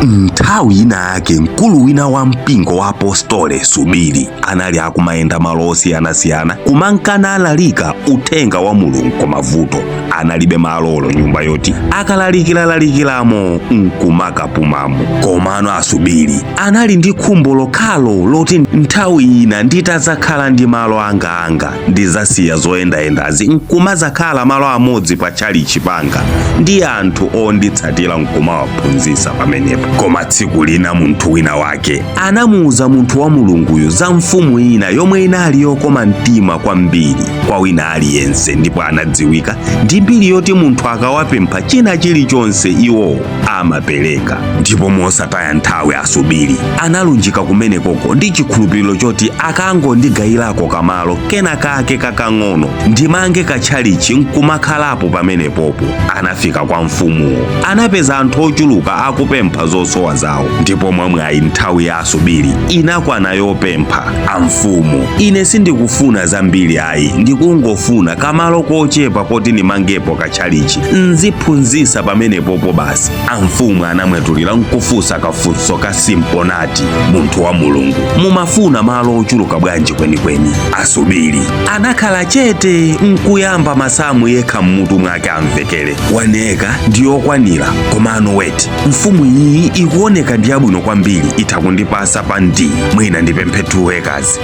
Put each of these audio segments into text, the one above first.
Nthawi ina yake mkulu wina wa mpingo wa apostole Subiri anali akumayenda malo osiyanasiyana kumankana alalika uthenga wa Mulungu, koma vuto analibe malo olo nyumba yoti akalalikiralalikiramo nkumakapumamo. Komano Asubiri anali ndi khumbo lokhalo loti nthawi ina nditazakhala ndi malo angaanga ndizasiya zoyendayendazi nkumazakhala malo amodzi pa tchalichi panga ndi anthu onditsatira nkumawaphunzitsa pamenepo. Koma tsiku lina munthu wina wake anamuuza munthu wa Mulunguyo za mfumu ina yomwe inali yokoma mtima kwambiri kwa wina aliyense, ndipo anadziwika ndi mbiri yoti munthu akawapempha china chilichonse iwowo amapereka. Ndipo mosataya nthawi Asubiri analunjika kumenekoko ndi chikhulupiriro choti akangondigayirako kamalo kena kake kakang'ono ndimange katchalichi nkumakhalapo pamenepopo. Anafika kwa mfumuwo, anapeza anthu ochuluka akupempha zosowa zawo, ndipo mwamwayi nthawi ya Asubiri inakwana yopempha. Amfumu, ine sindikufuna zambiri ayi, ndikungofuna kamalo kochepa koti ndimangepo katchalichi nziphunzitsa pamenepopo basi. Amfumu anamwetulira nkufunsa kafunso ka simple nati, munthu wa Mulungu, mumafuna malo ochuluka bwanji kwenikweni? Asubiri anakhala chete nkuyamba masamu yekha mmutu mwake amvekere, 1 acre ndiyokwanira, komano wait, mfumu iyi ikuoneka ndi yabwino kwambiri, itha kundipasa pa ndi mwina ndipemphe 2 acres,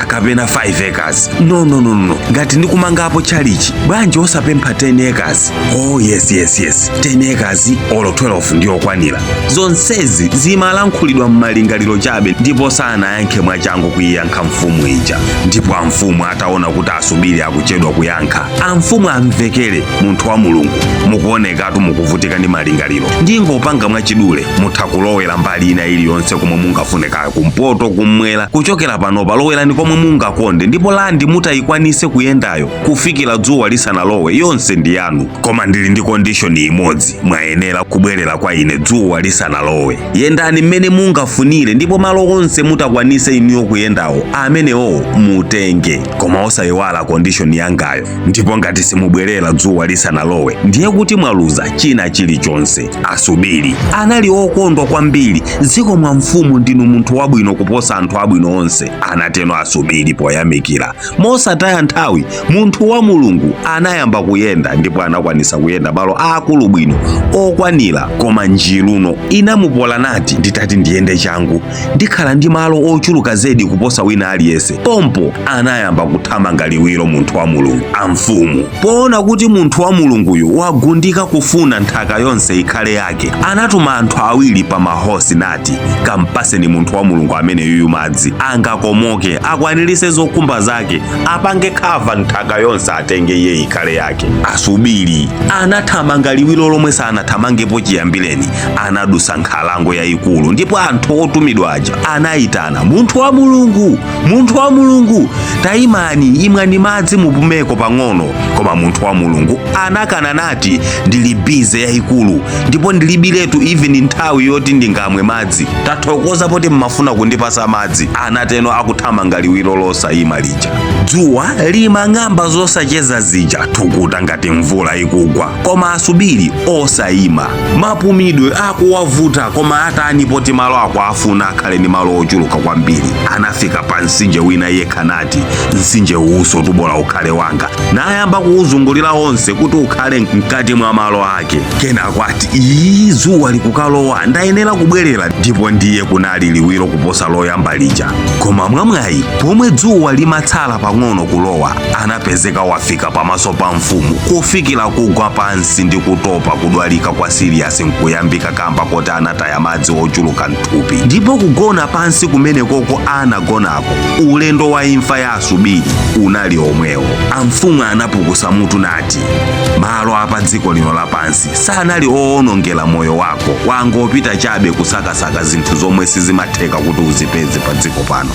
kapena 5 acres. No, no, no, no, ngati ndikumangapo tchalichi bwanji osapempha 10 acres? Oh yes, yes, yes, 10 acres olo 12 ndiyokwanira. Zonsezi zimalankhulidwa m'malingaliro chabe, ndipo sanayankhe mwachangu kuyiyankha mfumu ija. Ndipo amfumu ataona kuti Asubiri akuchedwa kuyankha, amfumu amvekere, munthu wa Mulungu, mukuonekatu mukuvutika ndi malingaliro, ndingopanga mwachidule, mutha kulowera mbali ina iliyonse komwe mungafune, kaya kumpoto, kummwera, kuchokera panopa lowerani komwe mungakonde, ndipo land mutayikwanise kuyendayo kufikira dzuwa lisanalowe yonse ndi yanu. Koma ndili ndi condition imodzi, mwayenera kubwerera kwa ine dzuwa lisanalowe. Yendani mmene mungafunire, ndipo malo onse mutakwanise inuyo kuyendawo amenewo mutenge, koma osayiwala condition yangayo. Ndipo ngati simubwerera dzuwa lisanalowe ndiye kuti mwaluza china chilichonse. Asubiri anali okondwa kwambiri. Zikomo mfumu, ndinu munthu wabwino kuposa anthu abwino onse, anatero Asubiri poyamikira. Mosataya nthawi munthu wa Mulungu anayamba kuyenda, ndipo anakwanisa kuyenda malo aakulu bwino okwanira. Koma njiruno inamupola nati, nditati ndiyende changu ndikhala ndi malo ochuluka zedi kuposa wina aliyense. Pompo anayamba kuthamanga liwiro munthu wa Mulungu. Amfumu poona kuti munthu wa Mulunguyu wagundika kufuna nthaka yonse ikhale yake, anatuma anthu awiri pa mahosi nati, kampaseni munthu wa Mulungu amene yuyu madzi angakomoke, akwanirise zokhumba zake, apange cover nthaka yonse atenge iye ikhale yake. Asubiri anathamanga liwiro lomwe sanathamangepo chiyambireni. Anadusa nkhalango yayikulu, ndipo anthu otumidwa aja anayitana, munthu wa Mulungu, munthu wa Mulungu, tayimani, imwani madzi mupumeko pang'ono. Koma munthu wa Mulungu anakana nati, ndili busy yayikulu ndipo ndilibiretu even nthawi yoti ndingamwe madzi, tathokoza poti mmafuna kundipasa madzi, anateno akuthamanga liwiro losayima lija. Dzuwa limang'amba zosacheza zija, thukuta ngati mvula ikugwa, koma Asubiri osayima, mapumidwe akuwavuta, koma atani poti malo akuafuna akhale ndi malo ochuluka kwambiri. Anafika pa mtsinje wina yekha nati, mtsinje uwuso tubola ukhale wanga, nayamba kuwuzungulira onse kuti ukhale mkati mwa malo ake. Kenako ati, iyi dzuwa likukalowa, ndayenera kubwerera. Ndipo ndiye kunali liwiro kuposa loyamba lija. Koma mwamwayi pomwe dzuwa limatsala pang'ono kulowa, anapezeka wafika pamaso pa mfumu, kufikira kugwa pansi ndi kutopa, kudwalika kwa serious nkuyambika kamba koti anataya madzi ochuluka mthupi, ndipo kugona pansi kumenekoko anagonako, ulendo wa imfa ya Asubiri unali omwewo. Amfumu anapukusa mutu nati, malo apa dziko lino lapansi sanali owonongera moyo wako, wangopita chabe kusakasaka zinthu zomwe sizimatheka kuti uzipeze pa dziko pano.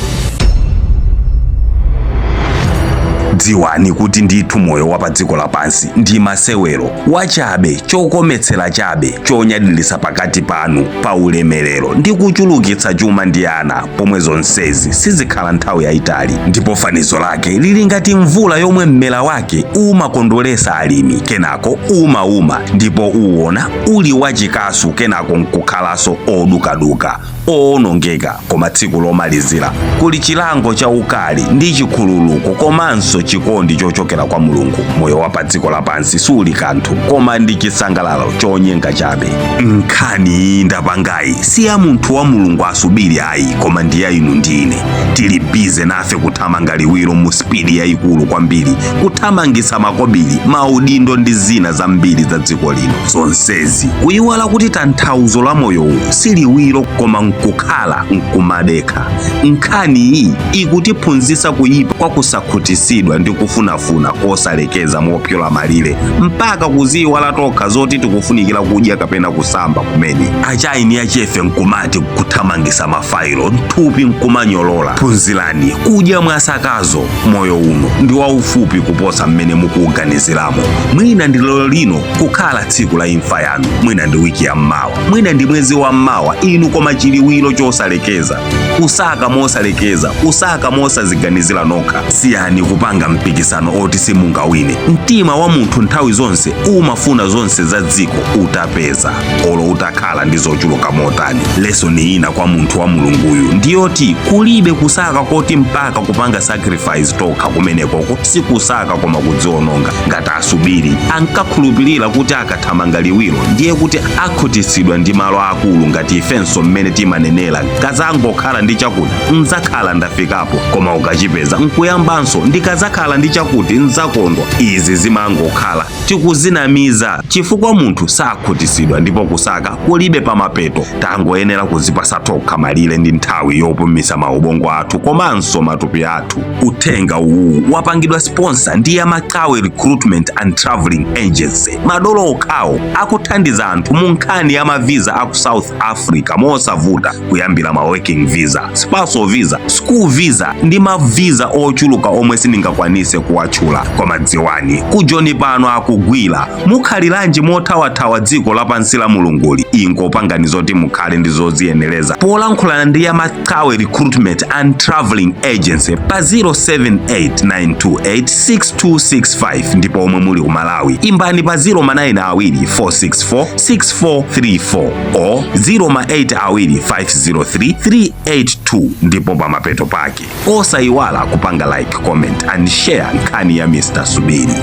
Dziwani kuti ndithu moyo wa pa dziko lapansi ndi masewero wachabe, chokometsera chabe, chonyadilisa pakati panu pa ulemerero ndi kuchulukitsa chuma ndi ana, pomwe zonsezi sizikhala nthawi yayitali. Ndipo fanizo lake lili ngati mvula yomwe mmera wake umakondolesa alimi, kenako umauma ndipo uwona uli wachikasu, kenako nkukhalanso odukaduka, owonongeka. Koma tsiku lomalizira kuli chilango cha ukali ndi chikhululuko komanso chikondi chochokera kwa Mulungu. Moyo wa pa dziko lapansi suli kanthu koma ndi chisangalalo chonyenga chabe. Nkhani iyi ndapangayi si ya munthu wa Mulungu Asubiri ayi, koma ndi ya inu ndi ine. Tili busy nafe kuthamanga liwiro mu speed yayikulu kwambiri, kuthamangitsa makobiri, maudindo ndi zina zambiri za dziko lino, zonsezi kuyiwala kuti tanthauzo la moyowu si liwiro koma nkukhala nkumadekha. Nkhani iyi ikutiphunzitsa kuyipa kwa kusakhutisidwa ndi kufunafuna kosalekeza mopyola malire, mpaka kuziyiwala tokha zoti tikufunikira kudya kapena kusamba kumene. Achaini achefe nkumati kuthamangisa mafailo, nthupi nkumanyolola. Phunzirani kudya mwasakazo. Moyo uno ndi waufupi kuposa mmene mukuuganiziramo. Mwina ndi lero lino kukhala tsiku la imfa yanu, mwina ndi wiki ya mmawa, mwina ndi mwezi wa mmawa inu, koma chiliwiro chosalekeza, kusaka mosalekeza, kusaka mosaziganizira nokha. Siyani kupanga mpikisano oti simungawine. Mtima wa munthu nthawi zonse umafuna zonse za dziko utapeza, olo utakhala ndi zochuluka motani. Lesson ina kwa munthu wa Mulunguyu ndiyoti kulibe kusaka koti mpaka kupanga sacrifice tokha. Kumenekoko sikusaka koma kudziononga. Ngati Asubiri ankakhulupirira kuti akathamanga liwiro ndiye kuti akhutitsidwa ndi malo akulu, ngati ifenso mmene timanenera, kazangokhala ndi chakuti nzakhala ndafikapo, koma ukachipeza nkuyambanso, ndikazakhala ndi chakuti nzakondwa. Izi zimangokhala tikuzinamiza, chifukwa munthu sakhutitsidwa ndipo kusaka kulibe pamapeto. Tangoyenera kuzipasa tokha malire ndi nthawi yopumisa maubongo athu komanso matupi athu. Uthenga uwu wapangidwa sponsor ndi ya Makawe Recruitment and Traveling Agency, madolo okhawo akuthandiza anthu mu nkhani ya mavisa aku South Africa mosavuta, kuyambira ma working visa, spousal visa, school visa ndi mavisa ochuluka omwe sindingakwanise kuwatchula. Koma dziwani, kujoni pano akugwira. Mukhaliranji mothawathawa dziko lapansi la Mulunguli? Ingopangani zoti mukhale ndi zoziyenereza polankhulana ndi ya Makawe Recruitment and Traveling Agency pa 0789286265. Ndipo omwe muli ku Malawi, imbani pa 092 464 6434 o 082 503 382. Ndipo pamapeto pake osayiwala kupanga like, comment and share nkhani ya Mr Subiri.